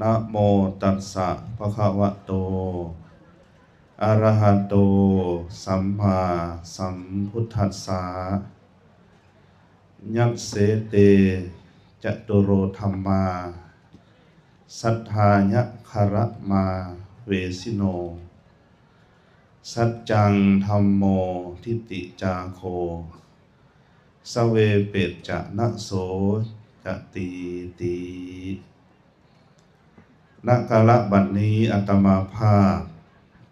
ນະໂມຕັດສະ ພະຄະວະໂຕ ອະລະຫະໂຕ ສຳມາສຳພຸດທັດສະ ຍັດເສເຕ ຈະຕຸໂລທຳມາ ສັດຖາຍະຄາຣະມາເວຊິໂນ ສັດຈັງທຳໂມ ທິດຕິຈາໂຄ ສະເວເປດຈະນະໂສຈະຕີຕິ. ນະກາລະບັດນີ້ ອາດຕະມາພາບ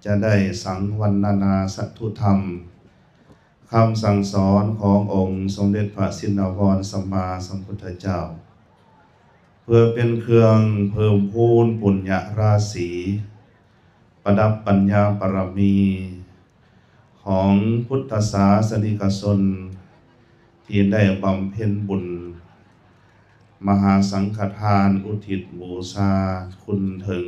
ຈະໄດ້ສັງວັນນະນາສາທຸທຳ ຄຳສັ່ງສອນຂອງອົງສົມເດັດພະຊິນນະວອນສຳມາສຳພຸດທະເຈົ້າ ເພື່ອເປັນເຄື່ອງເພີ່ມພູນປຸນຍະລາສີ ປະດັບປັນຍາບາລະມີ ຂອງພຸດທະສາສະນິກະຊົນ ທີ່ໄດ້ບຳເພັນບຸນມະຫາສັງຄະທານ ອຸທິດບູຊາຄຸນເຖິງ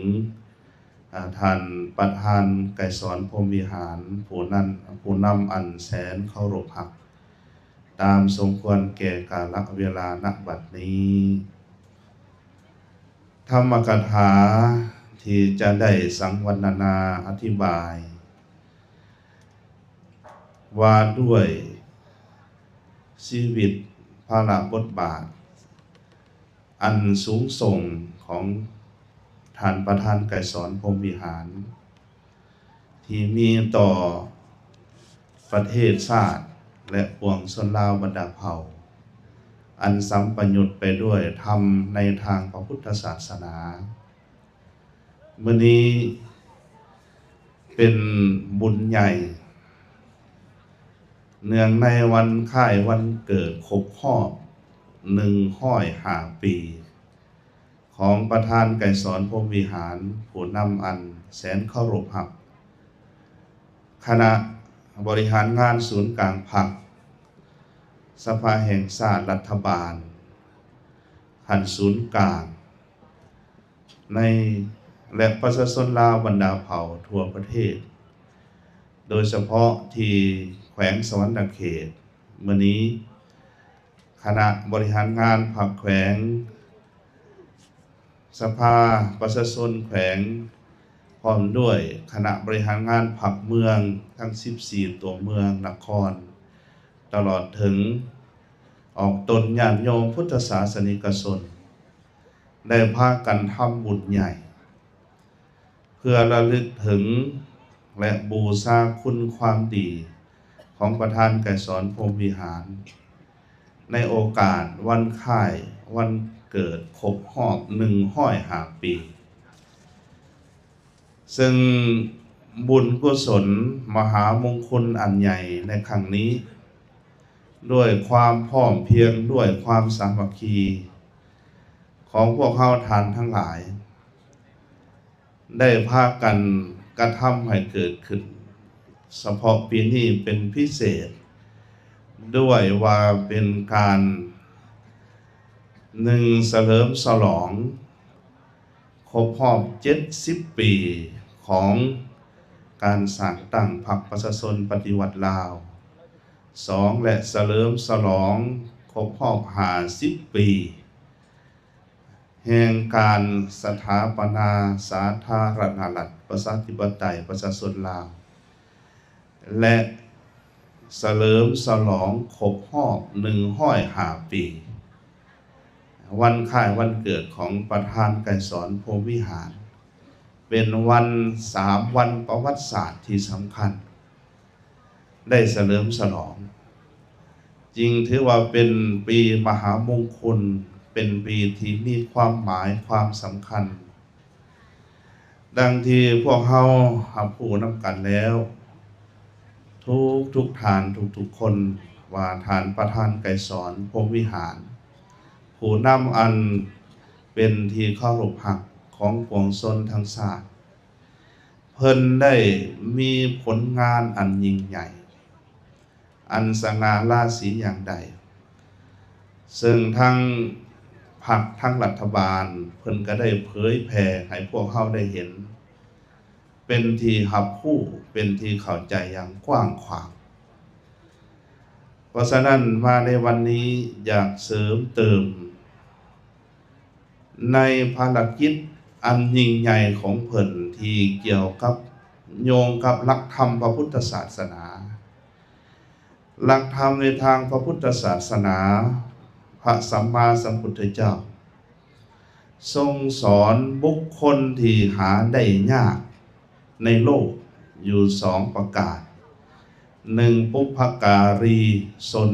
ອາ ທ່ານປະທານໄກສອນພົມວິຫານ ຜູ້ນັ້ນ ຜູ້ນຳອັນແສນເຄົາລົບຮັກ ຕາມສົມຄວນແກ່ກາລະເວລານະບັດນີ້. ທຳມະກະຖາທີ່ຈະໄດ້ສັງວັນນະນາອະທິບາຍ ວ່າດ້ວຍຊີວິດ ພາລະບົດບາດ ອັນສູງສົ່ງຂອງທ່ານປະທານໄກສອນພົມວິຫານ ທີ່ມີຕໍ່ປະເທດຊາດ ແລະ ປວງຊົນລາວບັນດາເຜົ່າ ອັນສຳປະຍຸດໄປດ້ວຍທຳໃນທາງພະພຸດທະສາສະໜາ. ມື້ນີ້ເປັນບຸນໃຫຍ່ ເນື່ອງໃນວັນຄ້າຍວັນເກີດຄົບຮອບໜຶ່ງຮ້ອຍຫ້າປີ ຂອງປະທານໄກສອນພົມວິຫານ ຜູ້ນຳອັນແສນເຄົາລົບຮັກ, ຄະນະບໍລິຫານງານສູນກາງພັກ, ສະພາແຫ່ງຊາດ, ລັດຖະບານຂັ້ນສູນກາງ ໃນ ແລະ ປະຊາຊົນລາວບັນດາເຜົ່າທົ່ວປະເທດ, ໂດຍສະເພາະທີ່ແຂວງສະຫວັນນະເຂດ. ມື້ນີ້ຄະນະບໍລິຫານງານພັກແຂວງ, ສະພາປະຊາຊົນແຂວງ ພ້ອມດ້ວຍຄະນະບໍລິຫານງານພັກເມືອງທັງສິບສີ່ຕົວເມືອງນະຄອນ, ຕະຫຼອດເຖິງອອກຕົນຍາດໂຍມພຸດທະສາສະນິກະຊົນ ໄດ້ພາກັນທຳບຸນໃຫຍ່ ເພື່ອລະລຶກເຖິງ ແລະ ບູຊາຄຸນຄວາມດີຂອງປະທານໄກສອນພົມວິຫານ ໃນໂອກາດວັນຄ້າຍວັນເກີດຄົບຮອບໜຶ່ງຮ້ອຍຫ້າປີ. ເຊິ່ງບຸນກຸສົນມະຫາມົງຄຸນອັນໃຫຍ່ໃນຄັ້ງນີ້ ດ້ວຍຄວາມພ້ອມພຽງ, ດ້ວຍຄວາມສາມັກຄີຂອງພວກເຮົາທ່ານທັງຫຼາຍ ໄດ້ພາກັນກະທຳໃຫ້ເກີດຂຶ້ນ ສະເພາະປີນີ້ເປັນພິເສດ ດ້ວຍວ່າເປັນການ ໜຶ່ງ ສະເຫຼີມສະຫຼອງ ຄົບຮອບເຈັດສິບປີຂອງການສ້າງຕັ້ງພັກປະຊາຊົນປະຕິວັດລາວ, ສອງ ແລະ ສະເຫຼີມສະຫຼອງຄົບຮອບຫ້າສິບປີແຫ່ງການສະຖາປະນາສາທາລະນະລັດ ປະຊາທິປະໄຕ ປະຊາຊົນລາວ ແລະ ສະເຫຼີມສະຫຼອງຄົບຮອບໜຶ່ງຮ້ອຍຫ້າປີ ວັນຄ້າຍວັນເກີດຂອງປະທານໄກສອນ ພົມວິຫານ ເປັນວັນ ສາມວັນປະຫວັດສາດທີ່ສຳຄັນ ໄດ້ສະເຫຼີມສະຫຼອງ ຈຶ່ງຖືວ່າເປັນປີມະຫາມົງຄຸນ, ເປັນປີທີ່ມີຄວາມໝາຍຄວາມສຳຄັນ. ດັ່ງທີ່ພວກເຮົາຮັບຮູ້ນຳກັນແລ້ວ ທຸກໆທ່ານ ທຸກໆຄົນ ວ່າທ່ານປະທານໄກສອນ ພົມວິຫານ ຜູ້ນຳອັນເປັນທີ່ເຄົາລົບຮັກຂອງປວງຊົນທັງຊາດ ເພິ່ນໄດ້ມີຜົນງານອັນຍິ່ງໃຫຍ່ ອັນສະຫງ່າລາສີຢ່າງໃດ ເຊິ່ງທັງພັກ ທັງລັດຖະບານ ເພິ່ນກະໄດ້ເຜີຍແຜ່ໃຫ້ພວກເຮົາໄດ້ເຫັນ ເປັນທີ່ຮັບຮູ້ ເປັນທີ່ເຂົ້າໃຈຢ່າງກວ້າງຂວາງ. ເພາະສະນັ້ນ ມາໃນວັນນີ້ ຢາກເສີມເຕີມ ໃນພາລະກິດ ອັນຍິ່ງໃຫຍ່ຂອງເພິ່ນທີ່ກ່ຽວກັບ ໂຍງກັບຫຼັກທຳພະພຸດທະສາສະໜາ. ຫຼັກທຳໃນທາງພະພຸດທະສາສະໜາ, ພະສຳມາສຳພຸດທະເຈົ້າ ຊົງສອນບຸກຄົນທີ່ຫາໄດ້ຍາກໃນໂລກຢູ່ສອງປະການ. ໜຶ່ງ ປຸບພະກາລີຊົນ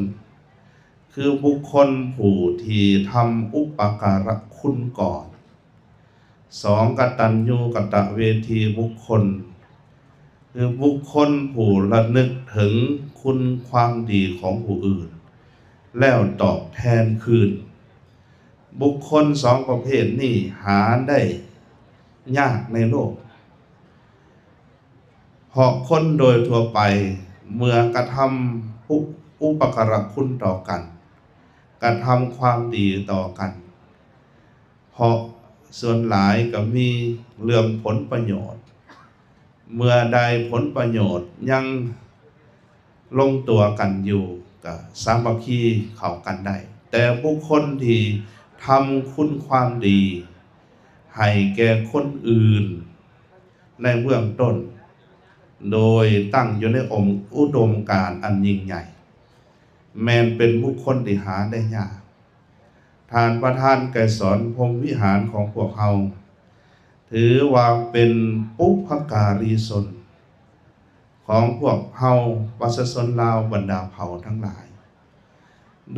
ຄືບຸກຄົນຜູ້ທີ່ທຳອຸປະກາລະຄຸນກ່ອນ. ສອງ ກະຕັນຍູກະຕະເວທີບຸກຄົນ ຄືບຸກຄົນຜູ້ລະນຶກເຖິງຄຸນຄວາມດີຂອງຜູ້ອື່ນ ແລ້ວຕອບແທນຄືນ. ບຸກຄົນສອງປະເພດນີ້ຫາໄດ້ຍາກໃນໂລກ ເພາະຄົນໂດຍທົ່ວໄປເມື່ອກະທຳອຸ ອຸປະກາລະຄຸນຕໍ່ກັນ, ກະທຳຄວາມດີຕໍ່ກັນ, ເພາະສ່ວນຫຼາຍກໍມີເລື່ອງຜົນປະໂຫຍດ, ເມື່ອໄດ້ຜົນປະໂຫຍດຍັງລົງຕົວກັນຢູ່ ກໍສາມັກຄີເຂົ້າກັນໄດ້. ແຕ່ບຸກຄົນທີ່ທຳຄຸນຄວາມດີໃຫ້ແກ່ຄົນອື່ນ ໃນເບື້ອງຕົ້ນ ໂດຍຕັ້ງຢູ່ໃນອົງ ອຸດົມການອັນຍິ່ງໃຫຍ່ ແມ່ນເປັນບຸກຄົນທີ່ຫາໄດ້ຍາກ. ທ່ານປະທານໄກສອນ ພົມວິຫານຂອງພວກເຮົາ ຖືວ່າເປັນປຸບພະກາລີຊົນຂອງພວກເຮົາປະຊາຊົນລາວບັນດາເຜົ່າທັງຫຼາຍ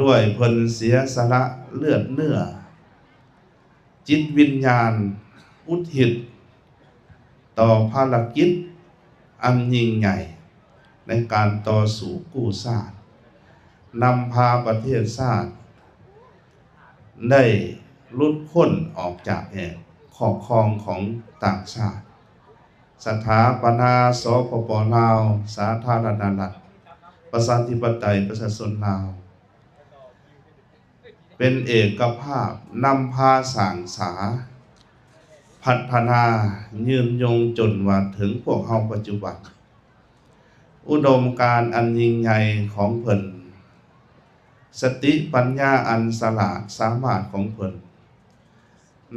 ດ້ວຍເພິ່ນເສຍສະຫຼະເລືອດເນື້ອ ຈິດວິນຍານ ອຸທິດຕໍ່ພາລະກິດອັນຍິ່ງໃຫຍ່ໃນການຕໍ່ສູ້ກູ້ຊາດ, ນຳພາປະເທດຊາດໄດ້ຫຼຸດພົ້ນອອກຈາກແອກຄອບຄອງຂອງຕ່າງຊາດ, ສະຖາປະນາ ສປປ ລາວ ສາທາລະນະລັດ ປະຊາທິປະໄຕ ປະຊາຊົນລາວ ເປັນເອກະພາບ, ນຳພາສ້າງສາ, ພັດທະນາ, ຍືນຍົງຈົນວ່າເຖິງພວກເຮົາປັດຈຸບັນ. ອຸດົມການອັນຍິ່ງໃຫຍ່ຂອງເພິ່ນ, ສະຕິປັນຍາອັນສະຫຼາດສາມາດຂອງເພິ່ນ,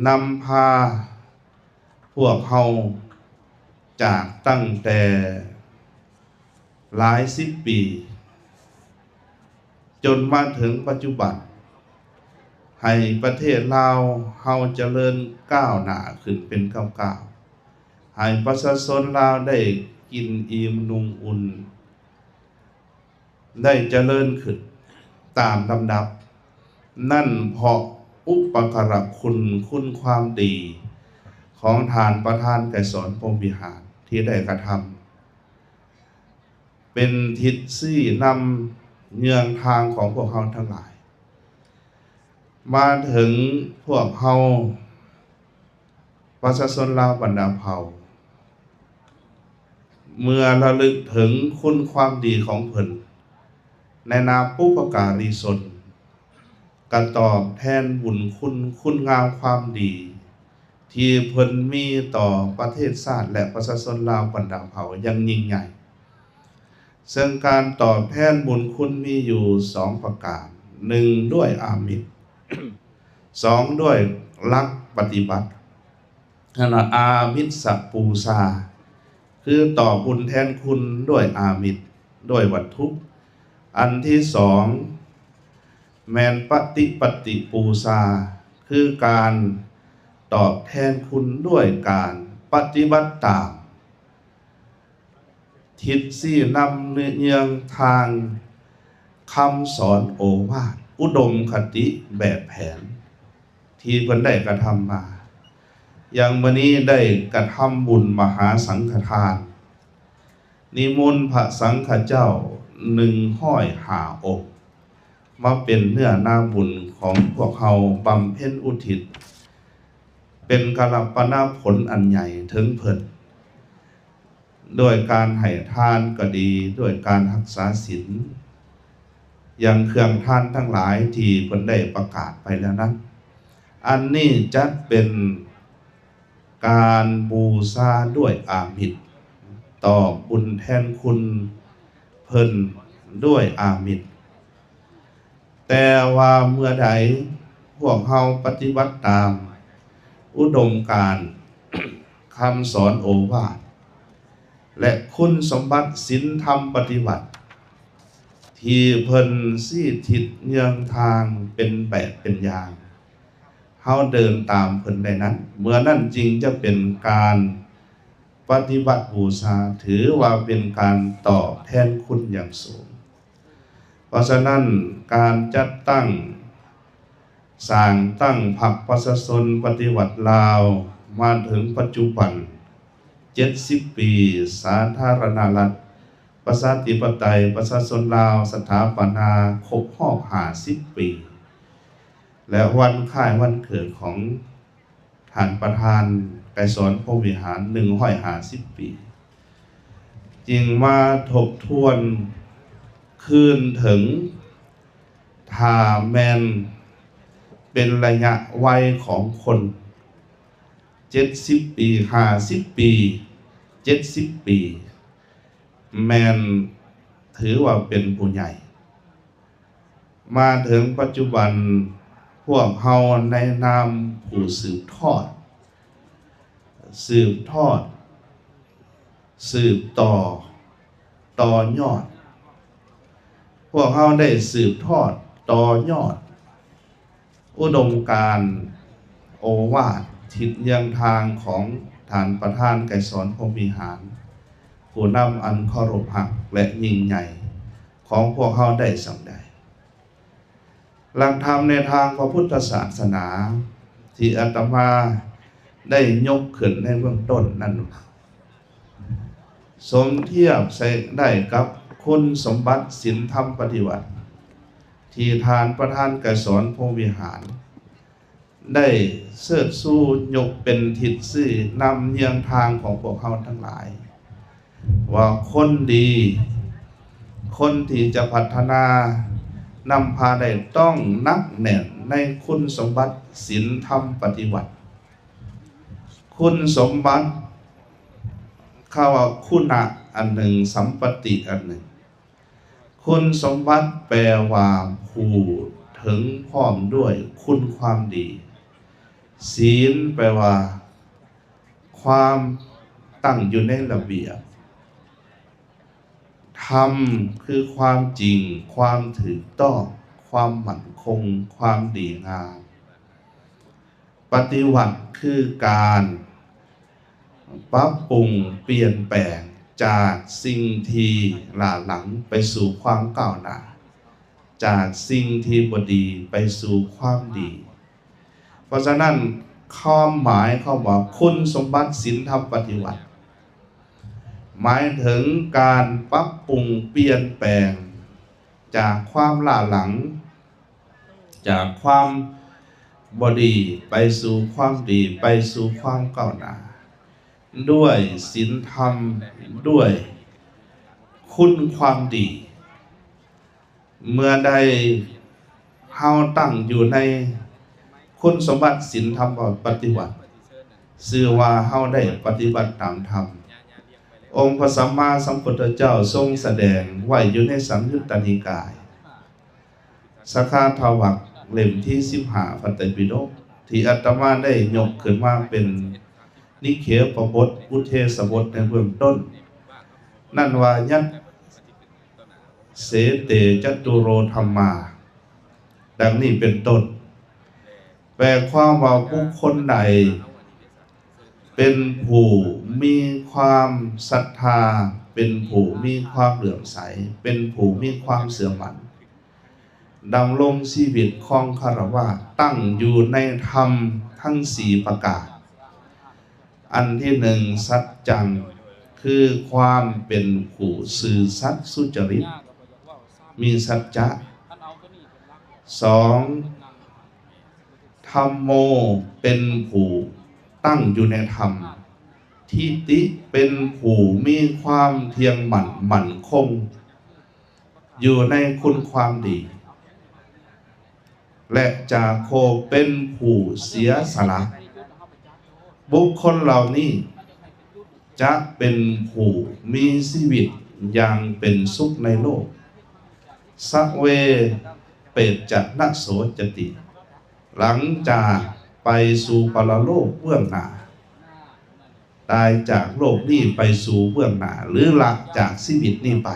ນຳພາພວກເຮົາຈາກຕັ້ງແຕ່ຫຼາຍສິບປີ ຈົນມາເຖິງປັດຈຸບັນ, ໃຫ້ປະເທດລາວເຮົາຈະເລີນກ້າວໜ້າຂຶ້ນເປັນກ້າວໆ, ໃຫ້ປະຊາຊົນລາວໄດ້ກິນອີ່ມນຸ່ງອຸ່ນ, ໄດ້ຈະເລີນຂຶ້ນຕາມລຳດັບ. ນັ້ນເພາະອຸປະກາລະຄຸນ, ຄຸນຄວາມດີຂອງທ່ານປະທານໄກສອນ ພົມວິຫານ ທີ່ໄດ້ກະທຳ ເປັນທິດຊີ້ນຳເຍືອງທາງຂອງພວກເຮົາທັງຫຼາຍ. ມາເຖິງພວກເຮົາປະຊາຊົນລາວບັນດາເຜົ່າ, ເມື່ອລະລຶກເຖິງຄຸນຄວາມດີຂອງເພິ່ນໃນນາມປຸບພະກາລີຊົນ, ກະຕອບແທນບຸນຄຸນ, ຄຸນງາມຄວາມດີ ທີ່ເພິ່ນມີຕໍ່ປະເທດຊາດ ແລະ ປະຊາຊົນລາວບັນດາເຜົ່າຢ່າງຍິ່ງໃຫຍ່. ເຊິ່ງການຕອບແທນບຸນຄຸນມີຢູ່ສອງປະການ, ໜຶ່ງ ດ້ວຍອາມິດ, ສອງ ດ້ວຍຫຼັກປະຕິບັດ. ນັ້ນລະ ອາມິດສະປູຊາ ຄືຕອບບຸນແທນຄຸນດ້ວຍອາມິດ, ດ້ວຍວັດຖຸ. ອັນທີສອງ ແມ່ນປະຕິປັດຕິປູຊາ ຄືການຕອບແທນຄຸນດ້ວຍການປະຕິບັດຕາມ ທິດຊີ້ນຳເຍືອງທາງຄຳສອນໂອວາດ ອຸດົມຄະຕິແບບແຜນ ທີ່ເພິ່ນໄດ້ກະທຳມາ. ຢ່າງມື້ນີ້ໄດ້ກະທຳບຸນມະຫາສັງຄະທານ, ນິມົນພະສັງຄະເຈົ້າໜຶ່ງຮ້ອຍຫ້າອົງ ມາເປັນເນື້ອນາບຸນຂອງພວກເຮົາບຳເພັນອຸທິດ ເປັນກາລະປະນະຜົນອັນໃຫຍ່ເຖິງເພິ່ນ ດ້ວຍການໃຫ້ທານກໍດີ, ດ້ວຍການຮັກສາສິນ ຢ່າງເຄື່ອງທານທັງຫຼາຍທີ່ເພິ່ນໄດ້ປະກາດໄປແລ້ວນັ້ນ. ອັນນີ້ຈັດເປັນການບູຊາດ້ວຍອາມິດ, ຕອບບຸນແທນຄຸນເພິ່ນດ້ວຍອາມິດ. ແຕ່ວ່າເມື່ອໃດພວກເຮົາປະຕິບັດຕາມອຸດົມການ ຄຳສອນໂອວາດ ແລະ ຄຸນສົມບັດສິນທຳປະຕິວັດ ທີ່ເພິ່ນຊີ້ທິດເຍືອງທາງເປັນແບບເປັນຢ່າງ, ເຮົາເດີນຕາມເພິ່ນໄດ້ນັ້ນ, ເມື່ອນັ້ນຈຶ່ງຈະເປັນການປະຕິບັດບູຊາ, ຖືວ່າເປັນການຕອບແທນຄຸນຢ່າງສູງ. ເພາະສະນັ້ນ, ການຈັດຕັ້ງ ສ້າງຕັ້ງພັກປະຊາຊົນປະຕິວັດລາວມາເຖິງປັດຈຸບັນ ເຈັດສິບປີ, ສາທາລະນະລັດ ປະຊາທິປະໄຕ ປະຊາຊົນລາວ ສະຖາປະນາຄົບຮອບ ຫ້າສິບປີ ແລະ ວັນຄ້າຍວັນເກີດຂອງ ທ່ານປະທານໄກສອນ ພົມວິຫານ ໜຶ່ງຮ້ອຍຫ້າສິບປີ, ຈຶ່ງມາທົບທວນຄືນເຖິງ ຖ້າແມ່ນເປັນໄລຍະໄວຂອງຄົນ ເຈັດສິບປີ, ຫ້າສິບປີ, ເຈັດສິບປີ ແມ່ນຖືວ່າເປັນຜູ້ໃຫຍ່. ມາເຖິງປັດຈຸບັນ, ພວກເຮົາໃນນາມຜູ້ສືບທອດ, ສືບທອດ, ສືບຕໍ່, ຕໍ່ຍອດ, ພວກເຮົາໄດ້ສືບທອດ, ຕໍ່ຍອດ ອຸດົມການໂອວາດທິດເຍືອງທາງຂອງທ່ານປະທານໄກສອນ ພົມວິຫານ, ຜູ້ນຳອັນເຄົາລົບຮັກ ແລະ ຍິ່ງໃຫຍ່ຂອງພວກເຮົາໄດ້ສ່ຳໃດ. ຫຼັກທຳແນວທາງພະພຸດທະສາສະໜາທີ່ອາດຕະມາໄດ້ຍົກຂຶ້ນໃນເບື້ອງຕົ້ນນັ້ນ ສົມທຽບໃສ່ໄດ້ກັບຄຸນສົມບັດສິນທຳປະຕິວັດ ທີ່ທ່ານປະທານໄກສອນ ພົມວິຫານ ໄດ້ເຊີດຊູຍົກເປັນທິດຊີ້ນຳເຍືອງທາງຂອງພວກເຮົາທັງຫຼາຍ ວ່າຄົນດີ, ຄົນທີ່ຈະພັດທະນານຳພາໄດ້ ຕ້ອງໜັກແໜ້ນໃນຄຸນສົມບັດສິນທຳປະຕິວັດ. ຄຸນສົມບັດ ຄຳວ່າຄຸນະອັນໜຶ່ງ, ສຳປະຕິອັນໜຶ່ງ. ຄຸນສົມບັດແປວ່າຜູ້ເຖິງພ້ອມດ້ວຍຄຸນຄວາມດີ. ສິນແປວ່າຄວາມຕັ້ງຢູ່ໃນລະບຽບ. ທຳຄືຄວາມຈິງ, ຄວາມຖືກຕ້ອງ, ຄວາມໝັ້ນຄົງ, ຄວາມດີງາມ. ປະຕິວັດຄືການປັບປຸງປ່ຽນແປງຈາກສິ່ງທີ່ລ້າຫຼັງໄປສູ່ຄວາມກ້າວໜ້າ, ຈາກສິ່ງທີ່ບໍ່ດີໄປສູ່ຄວາມດີ. ເພາະສະນັ້ນ, ຄວາມໝາຍຄຳວ່າຄຸນສົມບັດສິນທຳປະຕິວັດ ໝາຍເຖິງການປັບປຸງປ່ຽນແປງຈາກຄວາມລ້າຫຼັງ, ຈາກຄວາມບໍ່ດີໄປສູ່ຄວາມດີ, ໄປສູ່ຄວາມກ້າວໜ້າ ດ້ວຍສິນທຳ, ດ້ວຍຄຸນຄວາມດີ. ເມື່ອໃດເຮົາຕັ້ງຢູ່ໃນຄຸນສົມບັດສິນທຳປະຕິວັດ, ຊື່ວ່າເຮົາໄດ້ປະຕິບັດຕາມທຳ. ອົງພະສຳມາສຳພຸດທະເຈົ້າຊົງສະແດງໄວ້ຢູ່ໃນສັງຍຸດຕະນິກາຍ ສະຄາທະວັກເຫຼັ້ມທີສິບຫ້າ ພັດໄຕປິດົກ ທີ່ອາດຕະມາໄດ້ຍົກຂຶ້ນມາເປັນນິເຂປະບົດ ອຸເທສະບົດໃນເບື້ອງຕົ້ນ ນັ້ນວ່າ ຍັດເສເຕຈະຕຸໂລທຳມາ ດັ່ງນີ້ເປັນຕົ້ນ. ແປຄວາມວ່າບຸກຄົນໃດເປັນຜູ້ມີຄວາມສັດທາ, ເປັນຜູ້ມີຄວາມເຫຼື້ອມໃສ, ເປັນຜູ້ມີຄວາມເຊື່ອໝັ້ນ, ດຳລົງຊີວິດຄອງຄາລະວາດ ຕັ້ງຢູ່ໃນທຳທັງສີ່ປະການ. ອັນທີໜຶ່ງ ສັດຈັງ ຄືຄວາມເປັນຜູ້ຊື່ສັດສຸຈະລິດ ມີສັດຈະ. ສອງ ທຳໂມ ເປັນຜູ້ຕັ້ງຢູ່ໃນທຳ. ທິຕິ ເປັນຜູ້ມີຄວາມທ່ຽງໝັ້ນໝັ້ນຄົງ ຢູ່ໃນຄຸນຄວາມດີ ແລະ ຈາໂຄ ເປັນຜູ້ເສຍສະຫຼະ. ບຸກຄົນເຫຼົ່ານີ້ຈະເປັນຜູ້ມີຊີວິດຢ່າງເປັນສຸກໃນໂລກ. ສະເວ ເປດຈະນະໂສຈະຕິ ຫຼັງຈາກໄປສູ່ປະລະໂລກເບື້ອງໜ້າ. ຕາຍຈາກໂລກນີ້ໄປສູ່ເບື້ອງໜ້າ ຫຼື ລະຈາກຊີວິດນີ້ໄປ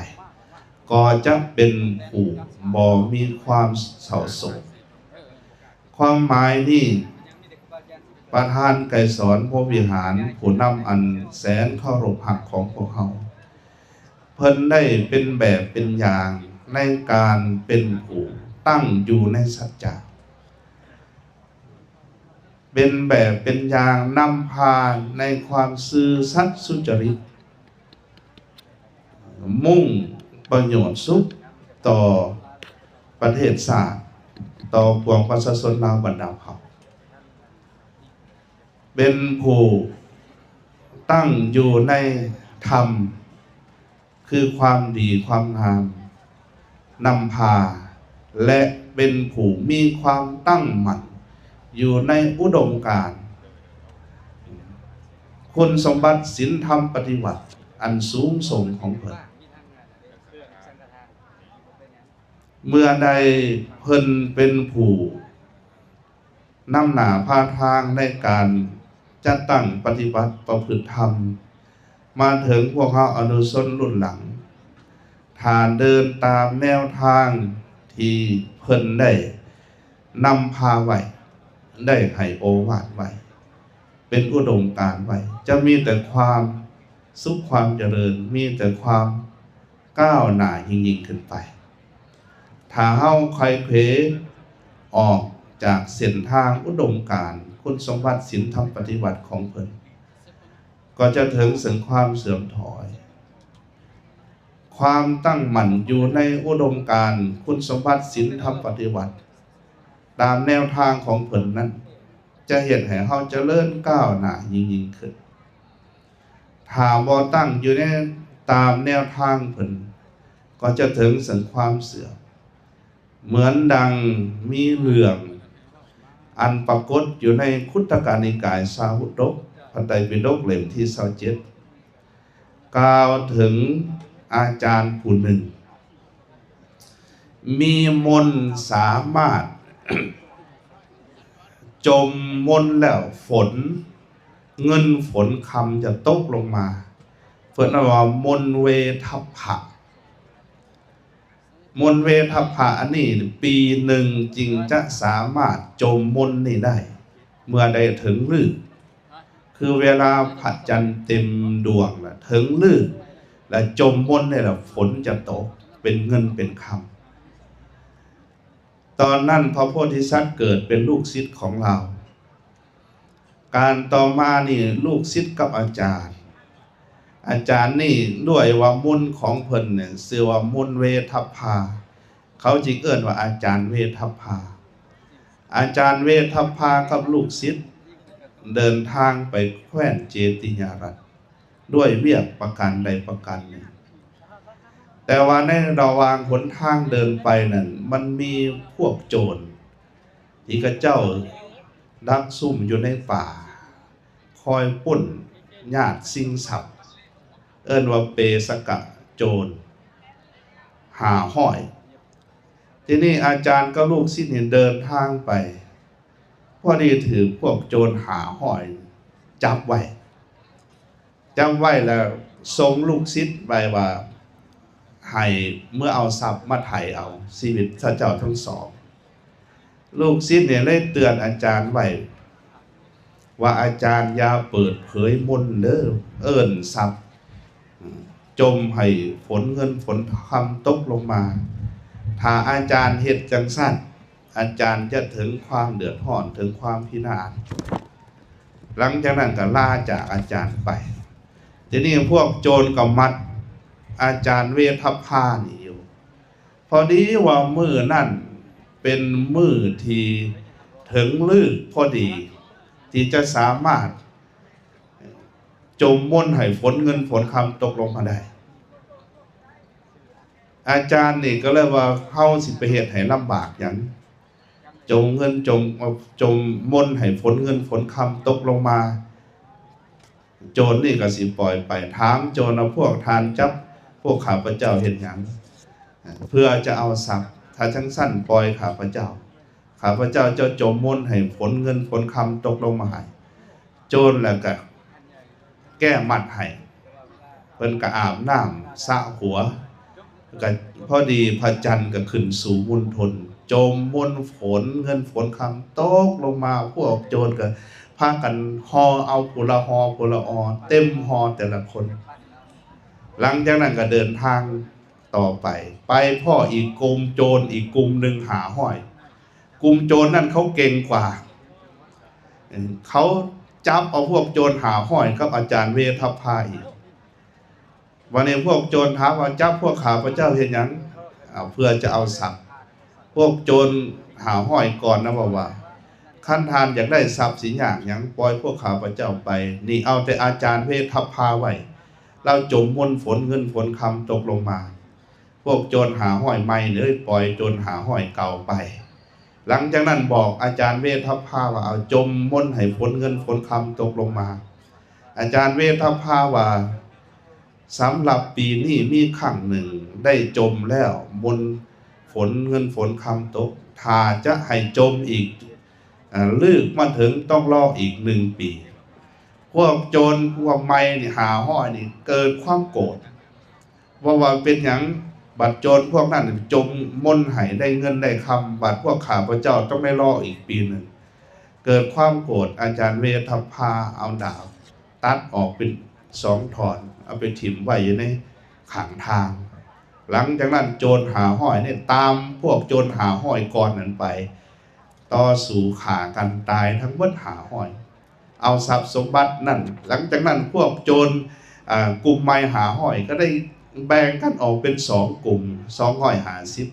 ກໍຈະເປັນຜູ້ບໍ່ມີຄວາມເສົ້າໂສກ. ຄວາມໝາຍນີ້ ປະທານໄກສອນພົມວິຫານ ຜູ້ນຳອັນແສນເຄົາລົບຮັກຂອງພວກເຮົາ ເພິ່ນໄດ້ເປັນແບບເປັນຢ່າງໃນການເປັນຜູ້ຕັ້ງຢູ່ໃນສັດຈະ ເປັນແບບເປັນຢ່າງນຳພາໃນຄວາມຊື່ສັດສຸຈະລິດ, ມຸ່ງປະໂຫຍດສຸກຕໍ່ປະເທດຊາດ, ຕໍ່ປວງປະຊາຊົນລາວບັນດາເຜົ່າ, ເປັນຜູ້ຕັ້ງຢູ່ໃນທຳ ຄືຄວາມດີຄວາມງາມນຳພາ ແລະ ເປັນຜູ້ມີຄວາມຕັ້ງໝັ້ນຢູ່ໃນອຸດົມການ ຄຸນສົມບັດສິນທຳປະຕິວັດອັນສູງສົ່ງຂອງເພິ່ນ. ເມື່ອໃດເພິ່ນເປັນຜູ້ ນຳໜ້າພາທາງໃນການຈັດຕັ້ງປະຕິບັດປະພຶດທຳ ມາເຖິງພວກເຮົາອະນຸຊົນລຸ້ນຫຼັງ, ຖ້າເດີນຕາມແນວທາງທີ່ເພິ່ນໄດ້ນຳພາໄວ້, ໄດ້ໃຫ້ໂອວາດໄວ້, ເປັນອຸດົມການໄວ້, ຈະມີແຕ່ຄວາມສຸກຄວາມຈະເລີນ, ມີແຕ່ຄວາມ ກ້າວໜ້າຍິ່ງໆຂຶ້ນໄປ. ຖ້າເຮົາໄຂເຂວອອກຈາກເສັ້ນທາງອຸດົມການຄຸນສົມບັດສິນທຳປະຕິວັດຂອງເພິ່ນ, ກໍຈະເຖິງເຊິ່ງຄວາມເສື່ອມຖອຍ. ຄວາມຕັ້ງໝັ້ນຢູ່ໃນອຸດົມການຄຸນສົມບັດສິນທຳປະຕິວັດ ຕາມແນວທາງຂອງເພິ່ນນັ້ນ ຈະເຮັດໃຫ້ເຮົາຈະເລີນກ້າວໜ້າຍິ່ງໆຂຶ້ນ. ຖ້າບໍ່ຕັ້ງຢູ່ໃນຕາມແນວທາງເພິ່ນ ກໍຈະເຖິງເຊິ່ງຄວາມເສື່ອມ. ເໝືອນດັ່ງມີເລື່ອງອັນປາກົດຢູ່ໃນຄຸດຕະກະນິກາຍຊາວອຸດົກ ພະໄຕປິດົກເຫຼັ້ມທີຊາວເຈັດ ກ່າວເຖິງອາຈານຜູ້ໜຶ່ງ ມີມົນສາມາດ ຈົມມົນແລ້ວຝົນເງິນຝົນຄຳຈະຕົກລົງມາ, ເພິ່ນເອີ້ນວ່າມົນເວທັບພະ. ມົນເວທັບພະອັນນີ້ ປີໜຶ່ງຈຶ່ງຈະສາມາດຈົມມົນນີ້ໄດ້ ເມື່ອໃດເຖິງລືກ ຄືເວລາພະຈັນເຕັມດວງລະເຖິງລືກ ລະຈົມມົນນີ້ລະຝົນຈະຕົກເປັນເງິນເປັນຄຳ. ຕອນນັ້ນພະໂພທິສັດເກີດເປັນລູກສິດຂອງລາວ. ການຕໍ່ມານີ້ລູກສິດກັບອາຈານ, ອາຈານນີ້ດ້ວຍວ່າມົນຂອງເພິ່ນນີ້ຊື່ວ່າມົນເວທັບພາ, ເຂົາຈຶ່ງເອີ້ນວ່າອາຈານເວທັບພາ. ອາຈານເວທັບພາກັບລູກສິດເດີນທາງໄປແຄວ້ນເຈຕິຍາລັດ ດ້ວຍວຽກປະການໃດປະການໜຶ່ງ. ແຕ່ວ່າໃນລະຫວ່າງຫົນທາງເດີນໄປນັ້ນ ມັນມີພວກໂຈນທີ່ເຂົາເຈົ້າດັກຊຸ່ມຢູ່ໃນປ່າ ຄອຍປຸ້ນຍາດຊິງຊັບ ເອີ້ນວ່າເປສະກະໂຈນຫ້າຮ້ອຍ. ທີນີ້ອາຈານກັບລູກສິດນີ້ເດີນທາງໄປ ພໍດີຖືກພວກໂຈນຫ້າຮ້ອຍຈັບໄວ້. ຈຳໄວ້ແລ້ວສົ່ງລູກສິດໄວ້ວ່າ ໃຫ້ເມືອເອົາຊັບມາໄຖ່ເອົາຊີວິດເຂົາເຈົ້າທັງສອງ. ລູກສິດນີ້ເລີຍເຕືອນອາຈານໄວ້ວ່າ ອາຈານຢ່າເປີດເຜີຍມົນເດີ ເອີ້ນຊັບ ຈົມໃຫ້ຝົນເງິນຝົນຄຳຕົກລົງມາ. ຖ້າອາຈານເຮັດຈັ່ງຊັ້ນ ອາຈານຈະເຖິງຄວາມເດືອດຮ້ອນ ເຖິງຄວາມພິນາດ. ຫຼັງຈາກນັ້ນກໍລາຈາກອາຈານໄປ. ທີນີ້ພວກໂຈນກໍມັດອາຈານເວທັບພານີ້ຢູ່. ພໍດີວ່າມື້ນັ້ນເປັນມື້ທີ່ເຖິງລືກພໍດີ ທີ່ຈະສາມາດຈົມມົນໃຫ້ຝົນເງິນຝົນຄຳຕົກລົງມາໄດ້. ອາຈານນີ້ກໍເລີຍວ່າ ເຮົາຊິໄປເຮັດໃຫ້ລຳບາກຫຍັງ? ຈົມເງິນຈົມ ຈົມມົນໃຫ້ຝົນເງິນຝົນຄຳຕົກລົງມາ. ໂຈນນີ້ກໍຊິປ່ອຍໄປ. ຖາມໂຈນວ່າ ພວກທ່ານຈັບພວກຂ້າພະເຈົ້າເຮັດຫຍັງ? ເພື່ອຈະເອົາຊັບ. ຖ້າຈັ່ງຊັ້ນປ່ອຍຂ້າພະເຈົ້າ. ຂ້າພະເຈົ້າຈະຈົມມົນໃຫ້ຝົນເງິນຝົນຄຳຕົກລົງມາໃຫ້. ໂຈນລະກະ ແກ້ມັດໃຫ້ ເພິ່ນກໍອາບນ້ຳສະຫົວ ກໍພໍດີພະຈັນກໍຂຶ້ນສູ່ມຸນທົນ ຈົມມຸນຝົນເງິນຝົນຄຳຕົກລົງມາ ພວກໂຈນກໍພາກັນຫໍ່ເອົາຜູ້ລະຫໍ່ຜູ້ລະຫໍ່ ເຕັມຫໍ່ແຕ່ລະຄົນ. ຫຼັງຈາກນັ້ນກໍເດີນທາງຕໍ່ໄປ ໄປພໍ້ອີກກຸ່ມໂຈນອີກກຸ່ມໜຶ່ງຫ້າຮ້ອຍ ກຸ່ມໂຈນນັ້ນເຂົາເກັ່ງກວ່າ ເຂົາຈັບເອົາພວກໂຈນຫ້າຮ້ອຍກັບອາຈານເວທັບພາອີກ. ບັດນີ້ພວກໂຈນຖາມວ່າ ຈັບພວກຂ້າພະເຈົ້າເຮັດຫຍັງ? ເອົາ ເພື່ອຈະເອົາຊັບ. ພວກໂຈນຫ້າຮ້ອຍກ່ອນນະເວົ້າວ່າ ຄັນທ່ານຢາກໄດ້ຊັບ ຊິຍາກຫຍັງ ປ່ອຍພວກຂ້າພະເຈົ້າໄປ. ນີ້ເອົາແຕ່ອາຈານເວທັບພາໄວ້ ລາວຈົມມຸນຝົນເງິນຝົນຄຳຕົກລົງມາ. ພວກໂຈນຫ້າຮ້ອຍໃໝ່ເລີຍ ປ່ອຍໂຈນຫ້າຮ້ອຍເກົ່າໄປ. ຫຼັງຈາກນັ້ນບອກອາຈານເວທັບພາວ່າ ເອົາ ຈົມມົນໃຫ້ຝົນເງິນຝົນຄຳຕົກລົງມາ. ອາຈານເວທັບພາວ່າ ສຳລັບປີນີ້ມີຄັ້ງໜຶ່ງໄດ້ຈົມແລ້ວ ມົນຝົນເງິນຝົນຄຳຕົກ, ຖ້າຈະໃຫ້ຈົມອີກ ເອີ ລຶກມາເຖິງຕ້ອງລໍອີກໜຶ່ງປີ. ພວກໂຈນພວກໃໝ່ນີ້ ຫ້າຮ້ອຍນີ້ ເກີດຄວາມໂກດ ເວົ້າວ່າ ເປັນຫຍັງບັດໂຈນພວກນັ້ນຈົມມົນໃຫ້ໄດ້ເງິນໄດ້ຄຳ ບັດພວກຂ້າພະເຈົ້າຕ້ອງໄດ້ລໍອີກປີໜຶ່ງ? ເກີດຄວາມໂກດ ອາຈານເວທັບພາເອົາດາບຕັດອອກເປັນສອງທ່ອນ ເອົາໄປຖິ້ມໄວ້ຢູ່ໃນຂ້າງທາງ. ຫຼັງຈາກນັ້ນໂຈນຫ້າຮ້ອຍນີ້ຕາມພວກໂຈນຫ້າຮ້ອຍກ່ອນນັ້ນໄປ ຕໍ່ສູ້ຂ້າກັນຕາຍທັງໝົດຫ້າຮ້ອຍ ເອົາຊັບສົມບັດນັ້ນ. ຫຼັງຈາກນັ້ນພວກໂຈນ ເອີ ກຸ່ມໃໝ່ຫ້າຮ້ອຍ ກໍໄດ້ແບ່ງກັນອອກເປັນສອງກຸ່ມ ສອງຮ້ອຍຫ້າສິບ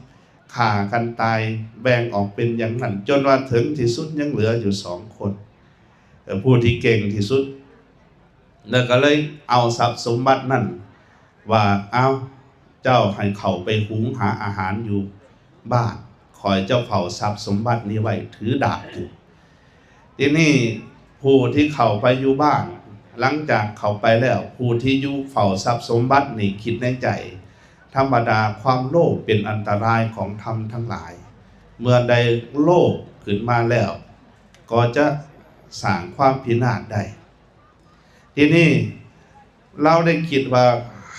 ຂ້າກັນຕາຍ ແບ່ງອອກເປັນຢ່າງນັ້ນ ຈົນວ່າເຖິງທີ່ສຸດຍັງເຫຼືອຢູ່ສອງຄົນ ເອີ ຜູ້ທີ່ເກັ່ງທີ່ສຸດ ແລ້ວກໍເລີຍເອົາຊັບສົມບັດນັ້ນວ່າ ເອົາ ເຈົ້າໃຫ້ເຂົ້າໄປຫຸງຫາອາຫານຢູ່ບ້ານ, ຂ້ອຍຈະເຝົ້າຊັບສົມບັດນີ້ໄວ້ ຖືດາບຢູ່. ທີນີ້ຜູ້ທີ່ເຂົ້າໄປຢູ່ບ້ານ ຫຼັງຈາກເຂົ້າໄປແລ້ວ ຜູ້ທີ່ຢູ່ເຝົ້າຊັບສົມບັດນີ້ຄິດໃນໃຈ ທຳມະດາຄວາມໂລບເປັນອັນຕະລາຍຂອງທຳທັງຫຼາຍ, ເມື່ອໃດໂລບຂຶ້ນມາແລ້ວ ກໍຈະສ້າງຄວາມພິນາດໄດ້. ທີນີ້ລາວໄດ້ຄິດວ່າ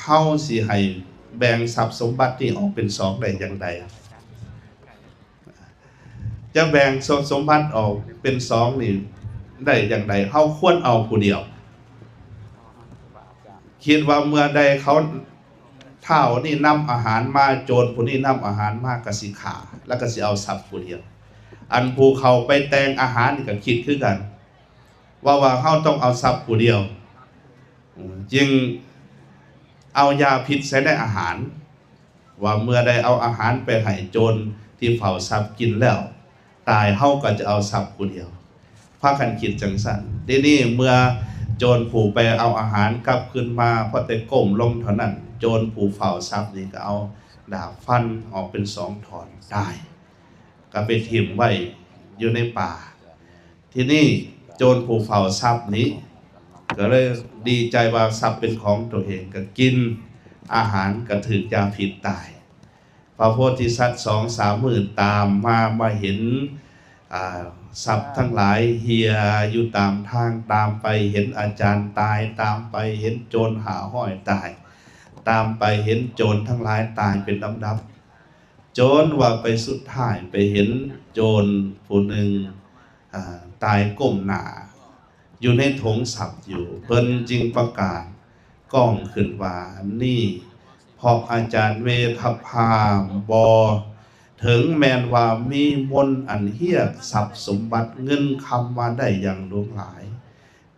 ເຮົາຊິໃຫ້ແບ່ງຊັບສົມບັດນີ້ອອກເປັນສອງໄດ້ຢ່າງໃດ? ຈະແບ່ງຊັບສົມບັດອອກເປັນສອງນີ້ໄດ້ຢ່າງໃດ? ເຮົາຄວນເອົາຜູ້ດຽວ. ຄິດວ່າເມື່ອໃດເຂົາ ທ້າວນີ້ນຳອາຫານມາ ໂຈນຜູ້ນີ້ນຳອາຫານມາ ກໍຊິຂ້າ ແລ້ວກໍຊິເອົາຊັບຜູ້ດຽວ. ອັນຜູ້ເຂົ້າໄປແຕ່ງອາຫານນີ້ກໍຄິດຄືກັນ ເວົ້າວ່າເຮົາຕ້ອງເອົາຊັບຜູ້ດຽວ ຈຶ່ງເອົາຢາພິດໃສ່ໃນອາຫານ ວ່າເມື່ອໃດເອົາອາຫານໄປໃຫ້ໂຈນທີ່ເຝົ້າຊັບກິນແລ້ວຕາຍ ເຮົາກໍຈະເອົາຊັບຜູ້ດຽວ. ພາກັນຄິດຈັ່ງຊັ້ນ. ທີນີ້ເມື່ອໂຈນຜູ້ໄປເອົາອາຫານກັບຄືນມາ ພໍແຕ່ກົ້ມລົງເທົ່ານັ້ນ ໂຈນຜູ້ເຝົ້າຊັບນີ້ກໍເອົາດາບຟັນອອກເປັນສອງທ່ອນຕາຍ ກໍໄປຖິ້ມໄວ້ຢູ່ໃນປ່າ. ທີນີ້ໂຈນຜູ້ເຝົ້າຊັບນີ້ກໍເລີຍດີໃຈວ່າຊັບເປັນຂອງຕົວເອງ ກໍກິນອາຫານ ກໍຖືກຢາພິດຕາຍ. ພະໂພທິສັດສອງສາມມື້ຕາມມາ ມາເຫັນ ອ່າ ຊັບທັງຫຼາຍເຫ່ຍຢູ່ຕາມທາງ, ຕາມໄປເຫັນອາຈານຕາຍ, ຕາມໄປເຫັນໂຈນຫ້າຮ້ອຍຕາຍ, ຕາມໄປເຫັນໂຈນທັງຫຼາຍຕາຍເປັນລຳດັບ. ຈົນວ່າໄປສຸດທ້າຍໄປເຫັນໂຈນຜູ້ໜຶ່ງ ອ່າ ຕາຍກົ້ມໜ້າຢູ່ໃນຖົງຊັບຢູ່. ເພິ່ນຈຶ່ງປະກາດກ້ອງຂຶ້ນວ່າ ນີ້ເພາະອາຈານເວທັບພາບໍ່ ເຖິງແມ່ນວ່າມີມົນອັນຮຽກຊັບສົມບັດເງິນຄຳມາໄດ້ຢ່າງຫຼວງຫຼາຍ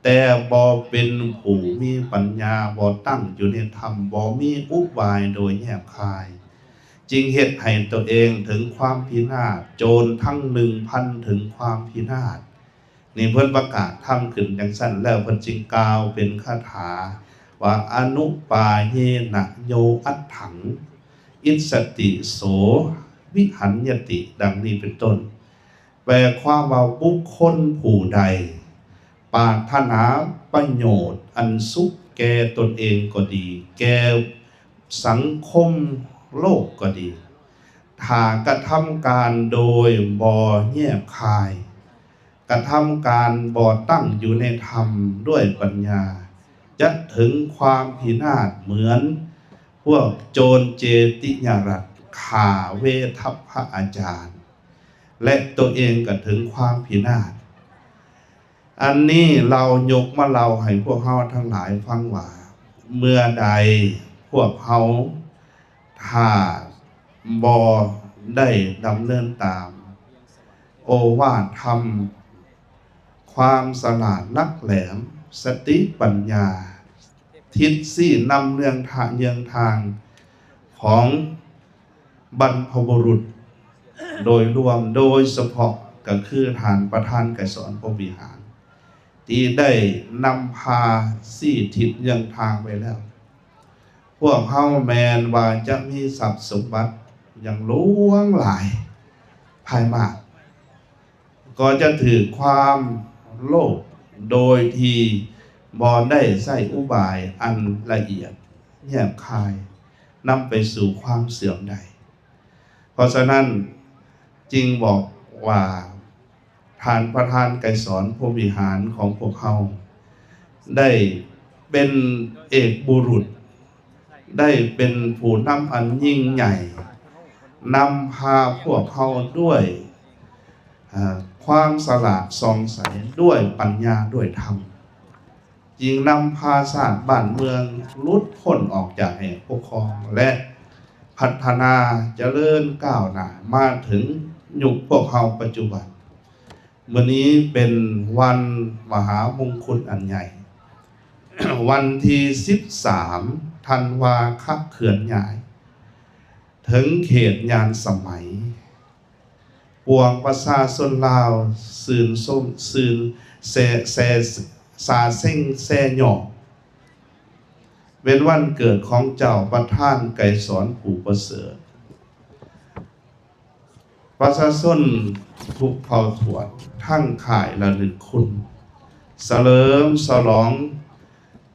ແຕ່ບໍ່ເປັນຜູ້ມີປັນຍາ, ບໍ່ຕັ້ງຢູ່ໃນທຳ, ບໍ່ມີອຸບາຍໂດຍແຍບຄາຍ, ຈຶ່ງເຮັດໃຫ້ຕົວເອງເຖິງຄວາມພິນາດ, ໂຈນທັງໜຶ່ງພັນເຖິງຄວາມພິນາດ. ນີ້ເພິ່ນປະກາດທຳຂຶ້ນຈັ່ງຊັ້ນແລ້ວ ເພິ່ນຈຶ່ງກ່າວເປັນຄາຖາວ່າ ອະນຸປາເຍນະໂຍອັດຖັງ ອິດສະຕິໂສວິຫັນຍະຕິ ດັ່ງນີ້ເປັນຕົ້ນ. ແປຄວາມວ່າ ບຸກຄົນຜູ້ໃດປາດຖະໜາປະໂຫຍດອັນສຸກແກ່ຕົນເອງກໍດີ, ແກ່ສັງຄົມໂລກກໍດີ, ຖ້າກະທຳການໂດຍບໍ່ແຍບຄາຍ, ກະທຳການບໍ່ຕັ້ງຢູ່ໃນທຳດ້ວຍປັນຍາ, ຈະເຖິງຄວາມພິນາດເໝືອນພວກໂຈນເຈຕິຍະລັດຂ້າເວທັບພະອາຈານ ແລະ ຕົວເອງກໍເຖິງຄວາມພິນາດ. ອັນນີ້ເລົ່າ ຍົກມາເລົ່າໃຫ້ພວກເຮົາທັງຫຼາຍຟັງວ່າ ເມື່ອໃດພວກເຮົາ ຖ້າບໍ່ໄດ້ດຳເນີນຕາມໂອວາດທຳ ຄວາມສະຫຼາດຫຼັກແຫຼມ, ສະຕິປັນຍາ, ທິດຊີ້ນຳເລື່ອງທາງ ເຍືອງທາງຂອງບັນພະບຸລຸດໂດຍລວມ, ໂດຍສະເພາະກໍຄືທ່ານປະທານໄກສອນ ພົມວິຫານ ທີ່ໄດ້ນຳພາຊີ້ທິດເຍືອງທາງໄວ້ແລ້ວ. ພວກເຮົາແມ່ນວ່າຈະມີຊັບສົມບັດຢ່າງຫຼວງຫຼາຍພາຍມາກ, ກໍຈະຖືກຄວາມໂລບໂດຍທີ່ບໍ່ໄດ້ໃຊ້ອຸບາຍອັນລະອຽດແຍບຄາຍ ນຳໄປສູ່ຄວາມເສື່ອມໄດ້. ເພາະສະນັ້ນຈຶ່ງບອກວ່າ ທ່ານປະທານໄກສອນ ພົມວິຫານຂອງພວກເຮົາ ໄດ້ເປັນເອກບຸລຸດ, ໄດ້ເປັນຜູ້ນຳອັນຍິ່ງໃຫຍ່, ນຳພາພວກເຮົາດ້ວຍ ເອີ ຄວາມສະຫຼາດສ່ອງໃສ, ດ້ວຍປັນຍາ, ດ້ວຍທຳ. ຈຶ່ງນຳພາຊາດບ້ານເມືອງຫຼຸດພົ້ນອອກຈາກແຫ່ງປົກຄອງ ແລະ ພັດທະນາຈະເລີນກ້າວໜ້າມາເຖິງຍຸກພວກເຮົາປັດຈຸບັນ. ມື້ນີ້ເປັນວັນມະຫາມົງຄຸນອັນໃຫຍ່, ວັນທີສິບສາມ ທັນວາ ຂະເຄື່ອນຍ້າຍເຖິງເຂດຍານສະໄໝ. ປວງປະຊາຊົນລາວຊື່ນຊົມ, ຊື່ນແຊ, ແຊ, ຊາເຊັງແຊຫຍໍ້. ເປັນວັນເກີດຂອງເຈົ້າປະທານໄກສອນຜູ້ປະເສີດ. ປະຊາຊົນທຸກເຜົ່າຖ້ວນທັງຄ້າຍລະລຶກຄຸນ, ສະເຫຼີມສະຫຼອງ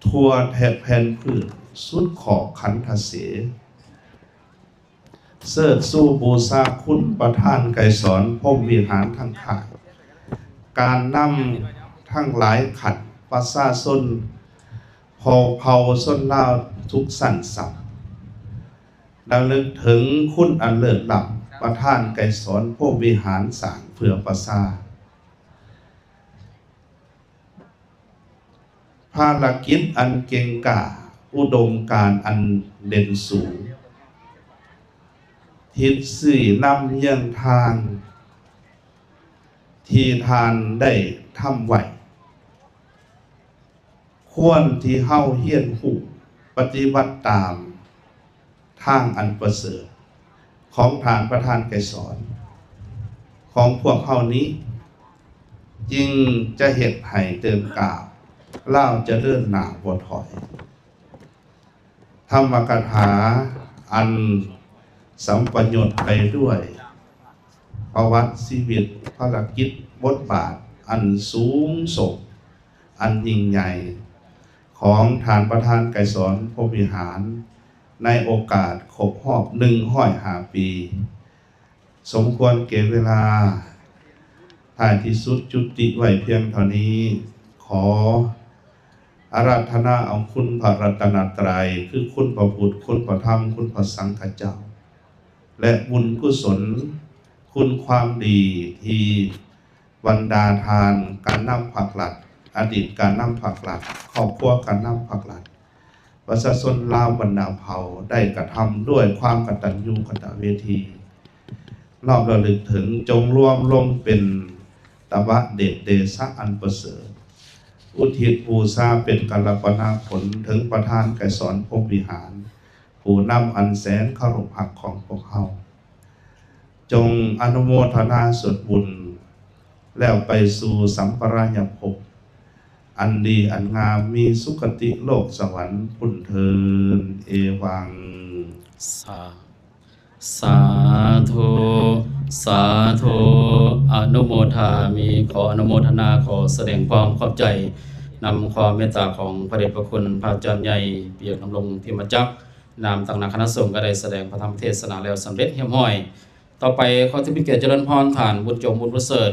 ທົ່ວແຖບແຜ່ນພື້ນສຸດຂອບຂັນທະເສ. ເຊີດຊູບູຊາຄຸນປະທານໄກສອນ ພົມວິຫານທັງຄ້າຍ, ການນຳທັງຫຼາຍຂັ້ນ, ປະຊາຊົນ, ເຜົ່າ, ເຜົ່າຊົນລາວທຸກຊັ້ນຊັ້ນ, ລະລຶກເຖິງຄຸນອັນເລີດລ້ຳ ປະທານໄກສອນ ພົມວິຫານ ສ້າງເພື່ອປະຊາ. ພາລະກິດອັນເກັ່ງກ້າ, ອຸດົມການອັນເດັ່ນສູງ, ທິດຊີ້ນຳເຍືອງທາງທີ່ທ່ານໄດ້ທຳໄວ້, ຄວນທີ່ເຮົາຮຽນຮູ້ປະຕິບັດຕາມ ທາງອັນປະເສີດຂອງທ່ານປະທານໄກສອນຂອງພວກເຮົານີ້ ຈຶ່ງຈະເຮັດໃຫ້ເຕີມກ້າວລາວຈະເດີນໜ້າບໍ່ຖອຍ. ທຳມະກະຖາອັນສຳປະຍຸດໄປດ້ວຍປະຫວັດຊີວິດ, ພາລະກິດ, ບົດບາດອັນສູງສົ່ງ, ອັນຍິ່ງໃຫຍ່ຂອງທ່ານປະທານໄກສອນ ພົມວິຫານ ໃນໂອກາດຄົບຮອບໜຶ່ງຮ້ອຍຫ້າປີ ສົມຄວນແກ່ເວລາ. ທ້າຍທີ່ສຸດ ຈຸຕິໄວ້ພຽງເທົ່ານີ້. ຂໍອາລາທະນາເອົາຄຸນພະລັດຕະນະໄຕ ຄືຄຸນພະພຸດ, ຄຸນພະທຳ, ຄຸນພະສັງຄະເຈົ້າ ແລະ ບຸນກຸສົນ, ຄຸນຄວາມດີທີ່ ບັນດາທ່ານການນຳພັກລັດ, ອະດີດການນຳພັກລັດ, ຄອບຄົວການນຳພັກລັດ, ປະຊາຊົນລາວບັນດາເຜົ່າ ໄດ້ກະທຳດ້ວຍຄວາມກະຕັນຍູກະຕະເວທີ ນ້ອມລະລຶກເຖິງ, ຈົ່ງລວມລົງເປັນຕະບະເດດເດຊະອັນປະເສີດ, ອຸທິດບູຊາເປັນກາລະປະນາຜົນເຖິງປະທານໄກສອນ ພົມວິຫານ, ຜູ້ນຳອັນແສນເຄົາລົບຮັກຂອງພວກເຮົາ. ຈົ່ງອະນຸໂມທະນາສ່ວນບຸນ ແລ້ວໄປສູ່ສຳປະລາຍະພົບອັນດີອັນງາມ, ມີສຸຄະຕິໂລກສະຫວັນພຸ້ນເທີ້ນ. ເອວັງ. ສາ, ສາທຸ, ສາທຸ, ອະນຸໂມທາມິ, ຂໍອະນຸໂມທະນາ, ຂໍສະແດງຄວາມຂອບໃຈນຳຄວາມເມດຕາຂອງພະເດດພະຄຸນພະອາຈານໃຫຍ່ ປິຍະດຳລົງ ທິມມະຈັກ, ນາມຕາງໜ້າຄະນະສົງກໍໄດ້ສະແດງພະທຳເທດສະໜາແລ້ວສຳເລັດຮຽບຮ້ອຍ. ຕໍ່ໄປຂໍເຊີນເປັນກຽດຈະເລີນພອນທ່ານບຸນຈົງ ບຸນປະເສີດ.